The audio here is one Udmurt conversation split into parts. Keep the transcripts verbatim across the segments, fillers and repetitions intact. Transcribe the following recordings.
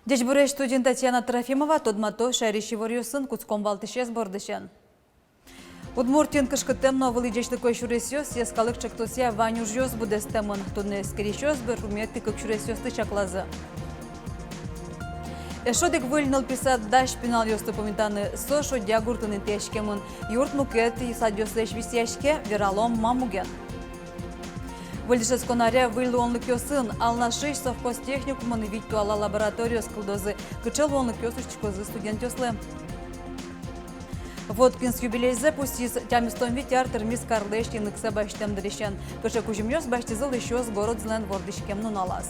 Ӟечбуресь! Студиын Татьяна Трофимова. Тодмато шаерысь иворъёсын. Кутском валтӥсез бордысен. Удмуртиын кышкыттэм но вылӥ ӟечлыко сюресъёс йӧскалык ӵектосъя вань ужъёс быдэстэмын. Туннэ эскерисьёс берпуметӥ кык сюресъёсты чаклазы. Эшшо одӥг выль нылпи сад дась пиналъёсты пумитаны. Со Шудья гуртын интыяськемын. Юрт мукет садъёслэсь висъяське, вералом, ма муген. Выль дышетскон аре выль луонлыкъёсын. Алнашысь совхоз техникумын вить туала лабораториос кылдозы. Кыӵе луонлыкъёс усьтӥськозы студентъёслы? Воткинск юбилейзэ пусйиз. Тямыстон вить ар тырмиз карлэсь инлыксэ басьтэм дырысен. Кыӵе кузьымъёс басьтӥзы улӥсьёс городзылэн вордӥськем нуналаз?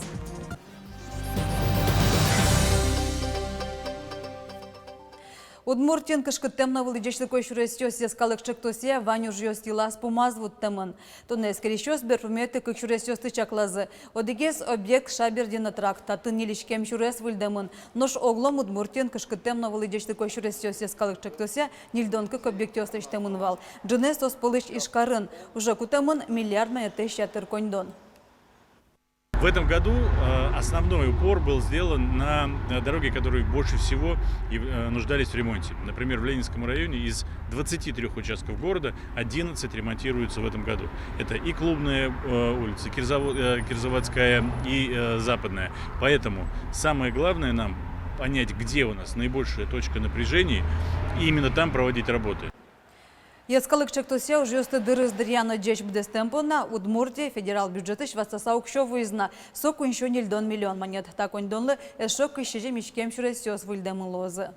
Удмуртиын кышкыттэм но вылӥ ӟечлыко сюресъёс йӧскалык ӵектосъя вань ужъёс йылаз-пумаз вуттэмын. Туннэ эскерисьёс берпуметӥ кык сюресъёсты чаклазы. Одӥгез объект — Шабердина тракт. Татын ньыль иськем сюрес выльдэмын. Нош оглом Удмуртиын кышкыттэм но вылӥ ӟечлыко сюресъёс йӧскалык ӵектосъя ньыльдон кык объектъёс лэсьтэмын вал. Ӝынез соос пӧлысь Ижкарын. Уже кутэмын миллиард манетлэсь ятыр коньдон. В этом году, э, основной упор был сделан на, э, дороги, которые больше всего и, э, нуждались в ремонте. Например, в Ленинском районе из двадцати трёх участков города одиннадцать ремонтируются в этом году. Это и Клубная, э, улица, Кирзаво-, э, Кирзаводская, и, э, Западная. Поэтому самое главное нам понять, где у нас наибольшая точка напряжения, и именно там проводить работы. Йӧскалык ӵектосъя ужъёсты дырыз дыръя но ӟеч быдэстэм понна Удмуртие федерал бюджетысь ватсаса уксё вуиз на. Со куинь сю ньыльдон миллион манет. Та коньдонлы эшшо кызь сизьым иськем сюресъёс выльдэмын луозы.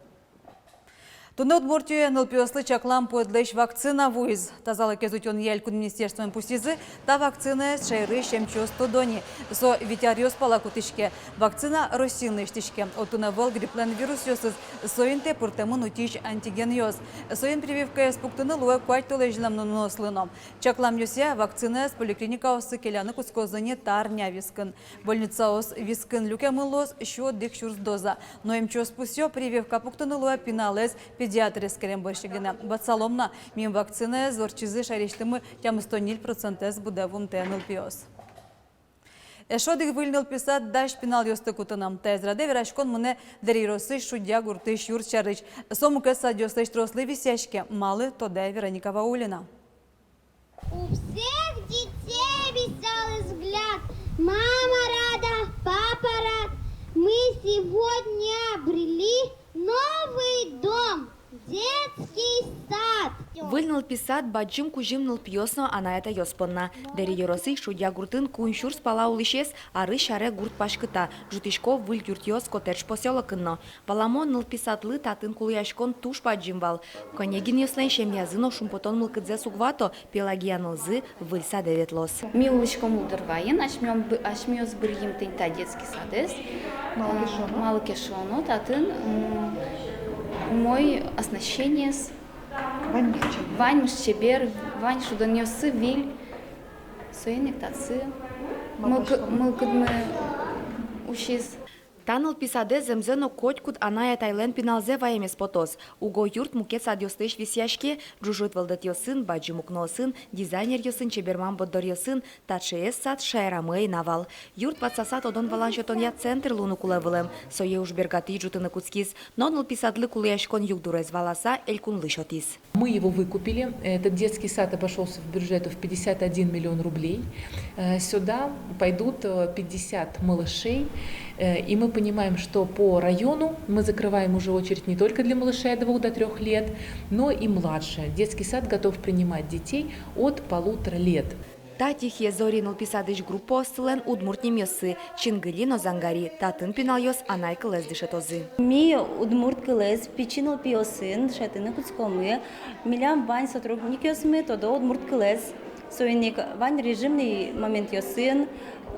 Туннэ Удмуртие нылпиослы чаклам пуэдлэсь вакцина вуиз. Тазалыкез утёнъя элькун министерствоын пусйизы, та вакцинаез шаерысь эмчиос тодо ни. Со вить аръёс пала кутӥське. Вакцина Россиын лэсьтӥське. Отын ӧвӧл грипплэн вирусъёсыз, соин тае пыртэмын утись антигенъёс. Соин прививкаез пуктыны луэ куать толэзьлэн нуныослы но. Чакламъёсъя, вакцинаез поликлиникаосы келяны кутскозы ни та арня вискын. Больницаос вискын люкемын луоз сю одӥг сюрс доза. Но эмчиос пусъё, прививка пуктыны луэ пиналэз педиатр эскерем бӧрсьы гинэ. Ватсалом на, мим вакцинаез ортчизы шаерысьтымы тямыстон ньыль процентэз быдэ вуымтэ нылпиос. Эшшо одӥг выль нылпи сад дась пиналъёсты кутыны. Таиз радэ вераськон мынэ Дэри ёросысь Шудья гуртысь юрт сярысь. Со мукет садъёслэсь трослы висъяське. Малы, тодэ Вероника Ваулина. У всех детей весёлый взгляд. Мама рада, папа рад. Мы сегодня обрели новый дом. Детский сад. Выль нылпи сад — бадӟым кузьым нылпиос но анай-атайёс понна. Дэри ёросысь Шудья гуртын куинь сюрс пала улӥсез арысь аре гурт паськыта. Ӝутӥсько выль юртъёс, коттедж посёлокын но. Валамон, нылпи садлы татын кулэяськон туж бадӟым вал. Конегинъёслэн семьязы но шумпотон мылкыдзэс уг вато, Пелагея нылзы выль садэ ветлоз. Ми улӥськом Удорвайын, асьмеос бы-, асьмеос быръим тӥни та детский садэз. Малы ке шуоно, малы ке шуоно, татын, м, умой оснащениез. Ваньмыз чебер. Ваньмыз чебер, вань шудонъёссы выль. Соин ик татсы мылкы-, мылкыдмы усиз. Та нылпи садэ зэмзэ но котькуд анай-атайлэн пиналзэ ваемез потоз. Уго юрт мукет садъёслэсь висъяське: ӝужыт вӧлдэтъёсын, бадӟым укноосын, дизайнеръёсын, чеберман борддоръёсын. Таӵеез сад шаерамы ӧй на вал. Юрт ватсаса тодон-валан сётонъя центр луыны кулэ вылэм. Сое уж бергатӥ ӝутыны кутскиз. Но нылпи садлы кулэяськон югдурез валаса, элькунлы сётӥз. Мы его выкупили. Этот детский сад обошёлся в бюджету в пятьдесят один миллион рублей. Э, сюда пойдут, э, пятьдесят малышей. Э, и мы понимаем, что по району мы закрываем уже очередь не только для малышей от двух до трёх лет, но и младше. Детский сад готов принимать детей от полутора лет. Та «Тихие зори» нылпи садысь группаослэн удмурт нимъёссы: Чингыли но Зангари. Татын пиналъёс анай кылэз дышетозы. Ми удмурт кылэз пичи нылпиосын дышетыны кутскомы. Милям вань сотрудникъёсмы тодо удмурт кылэз. Соин ик вань режимный моментъёсын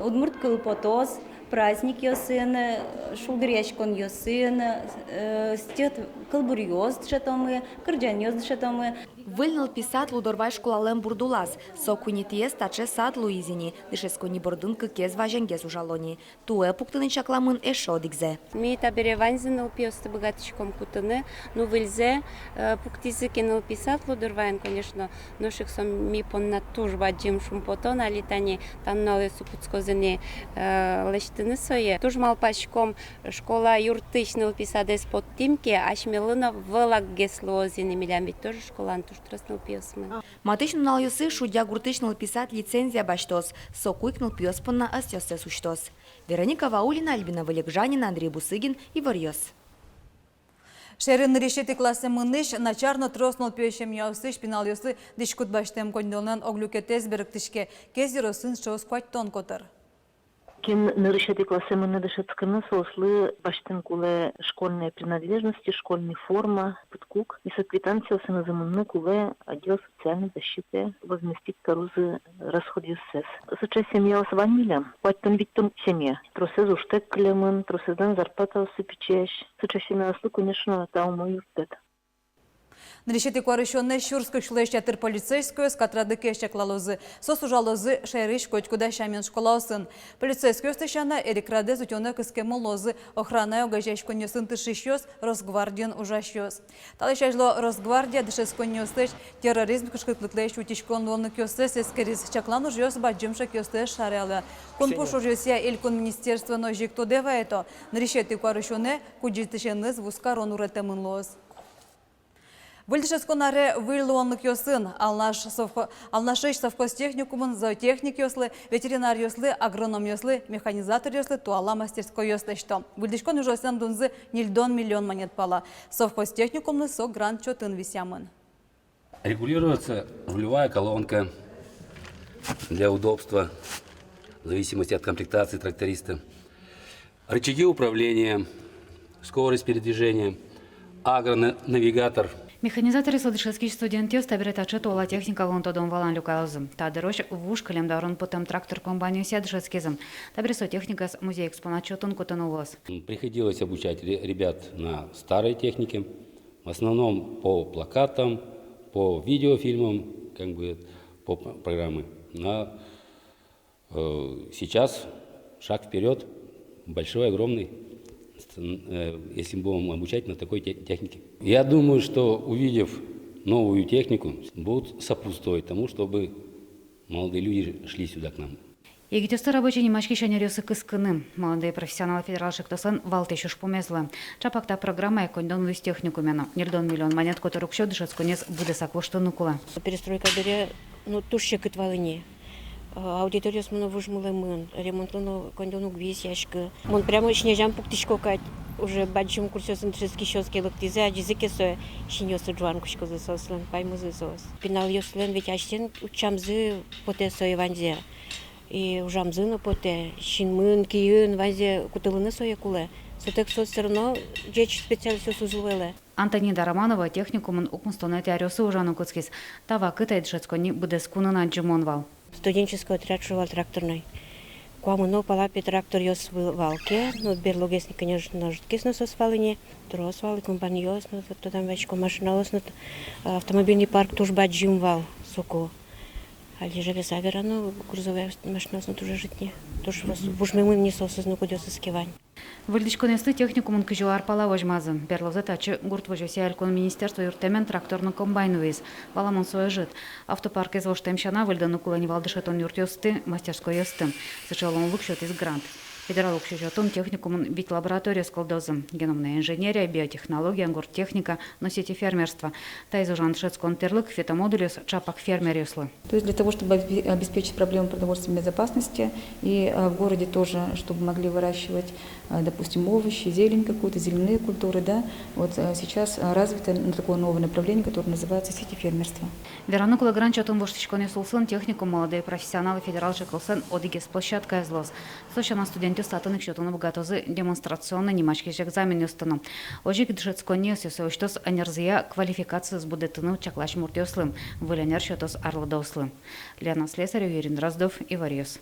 удмурт кыл потоз, праздникъёсын, шулдыръяськонъёсын, э, стихот-, кылбуръёс дышетомы, кырӟанъёс дышетомы. Выль нылпи сад Лудорвай школалэн бурд улаз. Со куинетӥез таӵе сад луиз ини. Дышетсконни бордын кыкез вазенгес ужало ни. Туэ пуктыны чакламын эшшо одӥгзэ. Ми табере ваньзэ нылпиосты быгатӥськом кутыны. Ну, выльзэ, э, пуктӥзы ке нылпи сад Лудорвайын, конечно, нош ик со ми понна туж бадӟым шумпотон. Али тани та нуналъёсы кутскозы ни, э, лэсьтыны сое. Туж малпаськом, школа юртысь нылпи садэз поттӥм ке, асьмелы но выль аггес луоз ини, милям ведь тоже школаын туж трос нылпиосмы. Матысь нуналъёсы Шудья гуртысь нылпи сад лицензия басьтоз, соку ик нылпиос понна ӧсъёссэс усьтоз. Вероника Ваулина, Альбина Вылегжанина, Андрей Бусыгин, «Иворъёс». Шаерын нырысетӥ классэ мынӥсь, начар но трос нылпиё семьяосысь пиналъёслы дӥськут басьтэм коньдонлэн ог люкетэз берыктӥське. Кез ёросын сыӵеос куатьтон котыр. Кин нырысетӥ классэ мыныны дышетскыны, соослы басьтыны кулэ школьные принадлежности, школьный форма, пыдкук. И со квитанциосынызы мыныны кулэ отдел социальной защиты, возместить карозы расходъёссэс. Сыӵе семьяос вань милям, куатьтон-витьтон семья. Тросэз ужтэк кылемын, тросэзлэн зарплатаоссы пичиесь. Сыӵе семьяослы, конечно, та умой юрттэт. Нырысетӥ куарусёнэ сюрс кык сюлэсь ятыр полицейскойёс катрадлыкез чаклалозы. Соос ужалозы шаерысь котькуд сямен школаосын. Полицейскойёсты сяна, эрикрадэз утёнэ кыскемын луозы охранае огазеяськонъёсын тыршисьёс, Росгвардиын ужасьёс. Талэсь азьло Росгвардия дышетсконниослэсь терроризм кышкытлыклэсь утиськон луонлыкъёссэс эскериз, чаклан ужъёс бадӟым шекъёсты ӧз шаралэ. Кун пуш ужъёсъя элькун министерство но озьы ик тодэ вайыто: нырысетӥ куарусёнэ кудӟытӥсеныз вузкарон уретэмын луоз. Выль дышетскон аре выль луонлыкъёсын. Алнаш совхо-, Алнашысь совхоз техникумын зоотехникъёслы, ветеринаръёслы, агрономъёслы, механизаторъёслы туала мастерскойёс лэсьто. Выльдӥськон ужъёслэн дунзы ньыльдон миллион манет пала. Совхоз техникумлы со грант чотын висъямын. Регулируется рулевая колонка для удобства, в зависимости от комплектации тракториста. Рычаги управления, скорость передвижения, агронавигатор. Механизаторъёслы дышетскись студентъёс табере таӵе туала техникалэн тодон-валан люкалозы. Та дырозь вуж кылем даурын потэм трактор-комбайнъёсъя дышетскизы. Табере со техникаез музей экспонат чотын кутыны луоз. Приходилось обучать ре-, ребят на старой технике, в основном по плакатам, по видеофильмам, как бы по п-, программе. На Э, сейчас шаг вперёд большой, огромный, э, если мы будем обучать на такой те-, технике. Я думаю, что, увидев новую технику, будут сопутствовать тому, чтобы молодые люди шли сюда к нам. Егитъёсты рабочий нимаськись шанеръёсы кыскыны. «Молодые профессионалы» федерал ӵектослэн валтӥсь ужпумез луэ. Ӵапак та программая коньдон луиз техникуме но. Ньыльдон миллион манет котыр уксё дышетсконэз быдэсак воштыны кулэ. Перестройка бере, ну, туж секыт вал ини. Аудиториосмы но вужмылэмын, ремонтлы но коньдон уг висъяськы. Мон прямо синъёсам пуктӥсько кадь, уже бадӟым курсъёсын дышетскисьёс ке лыктӥзы, адӟизы ке сое, синъёссы ӝуан кутскозы соослэн, паймозы соос. Пиналъёслэн ведь асьсэлэн утчамзы потэ сое ваньзэ. И ужамзы но потэ, синмын, киын, ваньзэ кутылыны сое кулэ. Сотэк соос всё равно ӟеч специалистъёс уз луэлэ. Антонида Романова техникумын укмыстонэтӥ аръёсы ужаны кутскиз. Та вакытэ дышетсконни быдэс кунын адӟымон вал. Студенческий отряд шуо вал тракторной. Куамын но пала, пе, тракторъёс вал ке, ну, берлогес ни, конечно, ӧжытгес но соос вал ини, трос вал ини комбайнъёс но, тодам вайиськом, машинаос но, автомобильный парк туж бадӟым вал соку. Али же весь верано, грузовой машинаос но туж ӧжыт ни. Туж вуж-, вужмемын ни соосыз но, кудъёсыз ке вань. Выльдӥськонъёсты техникумын кызь ар пала возьмазы. Берлозэ татчы гурт возёсъя элькун министерство юрттэмен трактор но комбайн вуиз. Валамон, со ӧжыт. Автопаркез воштэм сяна, выльдыны кулэ ни вал дышетон юртъёсты, мастерскойёсты. Сыӵе луонлык сётӥз грант. Федерал уксё чотын техникумын вить лабораториос кылдозы: геномная инженерия, биотехнология, гурт техника но сити-фермерство. Таиз ужан дышетскон тӥрлык — фитомодульёс ӵапак фермеръёслы. То есть для того, чтобы обе-, обеспечить проблему продовольственной безопасности и, э, в городе тоже, чтобы могли выращивать, э, допустим, овощи, зелень какую-то, зеленые культуры, да, вот, э, сейчас, э, развито на такое новое направление, которое называется сити-фермерство. Вераны кулэ, грант чотын воштӥськонъёс улсын техникум «Молодые профессионалы» федерал ӵектослэн одӥгез площадкаез луоз. Со сяна, студентъёс татын ик сётыны быгатозы демонстрационной нимаськись экзаменъёсты но. Озьы ик дышетсконни ӧсъёссэ усьтоз ӧнерзыя квалификациез будэтыны чаклась муртъёслы, выль ӧнер сётоз арлыдоослы. Лена Слесарева, Юрий Дроздов, «Иворъёс».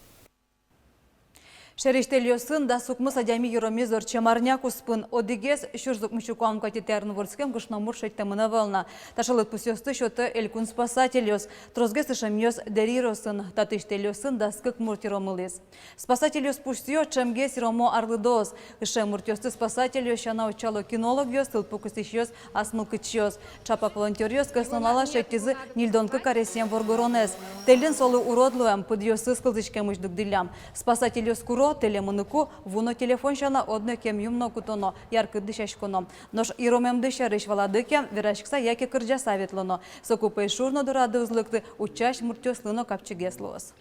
Сьӧрысь тэльёсын дас укмыс адями йыромиз ортчем арня куспын. Одӥгез сюрс укмыссю куамын куатетӥ арын вордскем кышномурт шедьтэмын ӧвӧл на. Таӵе лыдпусъёсты сётэ элькун спасательёс. Тросгес ышемъёс Дэри ёросын, татысь тэльёсын дас кык мурт йыромылӥз. Спасательёс пусйо, ӵемгес йыромо арлыдоос. Ышем муртъёсты спасательёс сяна утчало кинологъёс, тылпу кыстӥсьёс, ас мылкыдчиос. Ӵапак волонтёръёс кӧснуналаз шедьтӥзы ньыльдон кык аресъем воргоронэз. Тэльын солы урод луэм, пыдъёсыз кылзӥськемысь дугдӥллям. Спасательёс куро: тэле мыныку, ву но телефон сяна одно ик эмъюм но кутоно, яркыт дӥсяськоно. Нош йыромемды сярысь валады ке, вераськыса яке кырӟаса ветлоно. Соку пӧйшур но дорады уз лыкты, утчась муртъёслы но капчигес луоз.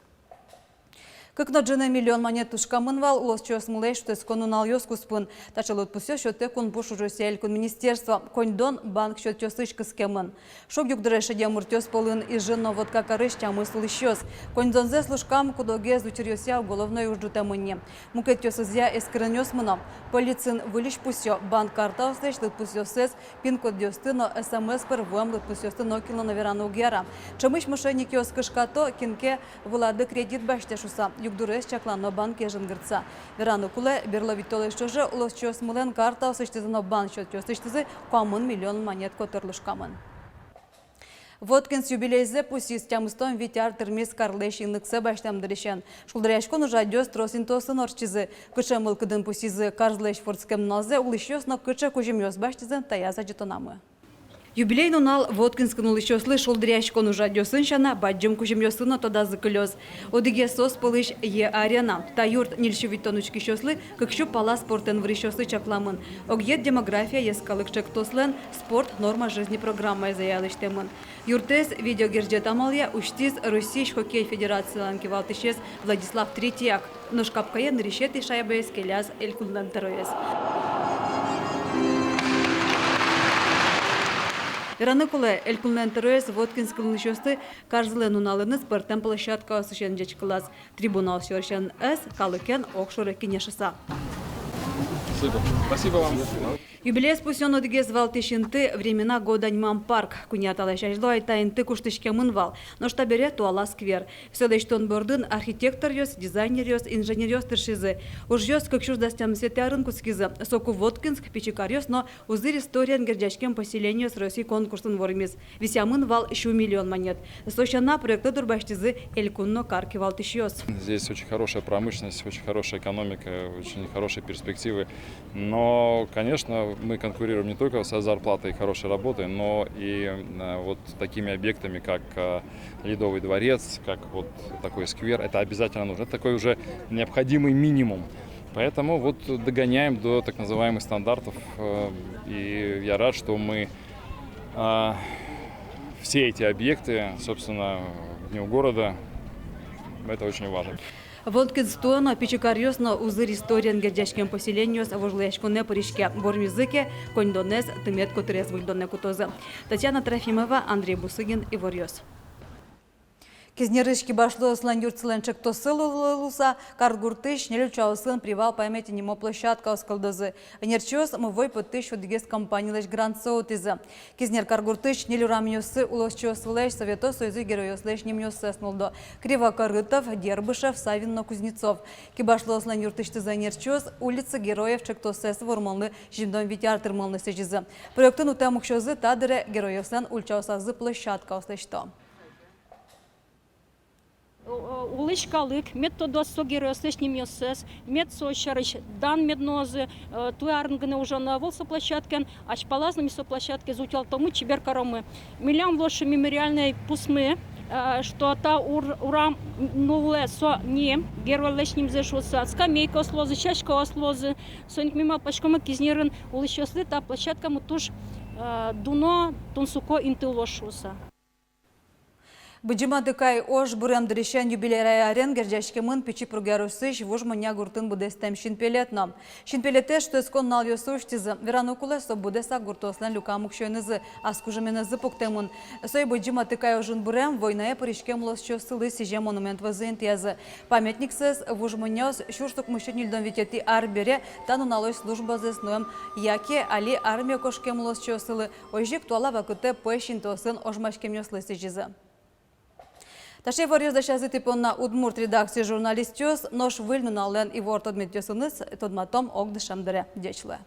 Кык но ӝыны миллион манет тушкамын вал улосчиосмылэсь шутэтскон нуналъёс куспын. Таӵе лыдпусъёс сётэ Кунпуш ужъёсъя элькун министерство. Коньдон банк счётъёсысь кыскемын. Шуг югдурез шедем муртъёс пӧлын Ижын но Воткакарысь тямыс улӥсьёс. Коньдонзэс лушкам кудогез учыръёсъя уголовной уж ӝутэмын ни. Мукетъёсызъя эскеронъёс мыно. Полициын выльысь пусйо: банк картаослэсь лыдпусъёссэс, пин-кодъёсты но СМС пыр вуэм лыдпусъёсты нокинлы но вераны уг яра. Ӵемысь мошенникъёс кышкато, кин ке вылады кредит басьтэ шуыса, югдурез чаклано банке жингыртыса. Вераны кулэ, берло витьтонлэсь ӵоже улосчиосмылэн картаосысьтызы но банк счётъёсысьтызы куамын миллион манет котыр лушкамын. Воткинск юбилейзэ пусйиз. Тямыстон вить ар тырмиз карлэсь инлыксэ басьтэм дырысен. Шулдыръяськон ужрадъёс трос интыосын ортчизы. Кыӵе мылкыдын пусйизы карзылэсь вордскем нуналзэ улӥсьёс но кыӵе кузьымъёс басьтӥзы, таяз адӟытонамы. Юбилей нунал Воткинскын улӥсьёслы шулдыръяськон ужрадъёсын сяна бадӟым кузьымъёсын но тодазы кылёз. Одӥгез соос пӧлысь «Е-Арена». Та юрт ньыльсю витьтон учкисьёслы, кыксю пала спортэн вырисьёслы чакламын. Огъет «Демография» йӧскалык ӵектослэн «Спорт — норма жизни» программаез ая лэсьтэмын. Юртэз видеогерӟет амалъя усьтӥз Россиысь хоккей федерациялэн кивалтӥсез Владислав Третьяк. Нош капкае нырысетӥ шайбаез келяз элькунлэн тӧроез. Вераны кулэ, элькунлэн тӧроез Воткинскын улӥсьёсты карзылэн нуналэныз пӧртэм площадкаосысен ӟечкылаз. Трибунаос сярысен ӧз, калыкен огшоры кенешыса. Спасибо. Спасибо вам. Юбилеез пусъён одӥгез валтӥсь инты — «Времена года» нимо парк. Куинь ар талэсь азьло ай та инты куштӥськемын вал, нош табере туала сквер. Сое лэсьтон бордын архитекторъёс, дизайнеръёс, инженеръёс тыршизы. Ужъёс кык сюрс дас тямысэтӥ арын кутскизы. Соку Воткинск, Пичи Каръёс но узыр историен герӟаськем поселениос Россиысь конкурсын вормиз. Висъямын вал сю миллион манет. Со сяна проектлы дурбасьтӥзы элькун но кар кивалтӥсьёс. Здесь очень хорошая промышленность, очень хорошая экономика, очень хорошие перспективы. Но, конечно, мы конкурируем не только со зарплатой и хорошей работой, но и, э, вот такими объектами, как, э, Ледовый дворец, как вот такой сквер. Это обязательно нужно. Это такой уже необходимый минимум. Поэтому вот догоняем до так называемых стандартов. Э, и я рад, что мы, э, все эти объекты, собственно, в Дню города. Это очень важно. Воткинск туэ но Пичи Каръёс но узыр историен герӟаськем поселениос вожвылъяськонэ пыриське. Вормизы ке, коньдонэз тымет котырез выльдонэ кутозы. Татьяна Трофимова, Андрей Бусыгин, «Иворъёс». Кизнерысь кибашлыослэн юртсылэн ӵектоссылы луыса, каргуртысь ньыль ульчаосын «Привал памяти» нимо площадкаос кылдозы. Ӧнерчиос мувой поттӥсь одӥгез компанилэсь грантсэ утӥзы. Кизнер каргуртысь ньыль урамъёсы улосчиослэсь, Совето Союзысь геройёслэсь нимъёссэс нулло: Кривокорытов, Дербышев, Савин но Кузнецов. Кибашлыослэн юртысьтызы ӧнерчиос «Улицы героев» ӵектосэз вормонлы сизьымдон вить ар тырмонлы сӥзизы. Проектын утэм уксёзы та дыре геройёслэн ульчаосазы площадкаос лэсьто. Улӥсь калык мед тодоз со геройёслэсь нимъёссэс, мед со сярысь дан мед нуозы. Туэ арын гинэ ужано ӧвӧл со площадкаен, азьпалаз но ми со площадкаез утялтомы, чебер каромы. Милям вуоно мемориальной пусмы, что та ур-, урам нуллэ со ним, геройлэсь нимзэ шуыса. Скамейкаос луозы, сяськаос луозы. Соин ик ми малпаськомы, Кизнерын улӥсьёслы та площадкамы туж дуно, тунсыко инты луоз шуыса. Быдӟым Атыкай ож бырем дырысен юбилей арен герӟаськемын Пичи Пурга ёросысь Вуж Монья гуртын быдэстэм синпелет но. Синпелетэз шутэтскон нуналъёсы усьтӥзы. Вераны кулэ, со быдэсак гуртъёслэн люкам уксёенызы, ас кужыменызы пуктэмын. Сое Быдӟым Атыкай ожын бырем войнае пыриськем улосчиослы сӥзем монумент вӧзы интыязы. Памятниксэс Вуж Моньяос сюрс укмыссю ньыльдон витетӥ ар бере та нуналозь службазэс нуэм яке али армие кошкем улосчиослы, озьы ик туала вакытэ пӧсь интыосын ожмаськемъёслы сӥзизы. Таӵе иворъёс дасязы тӥ понна удмурт редакциысь журналистъёс. Нош выль нуналлэн ивор-тодметъёсыныз тодматом огдышем дыре. Ӟеч луэ.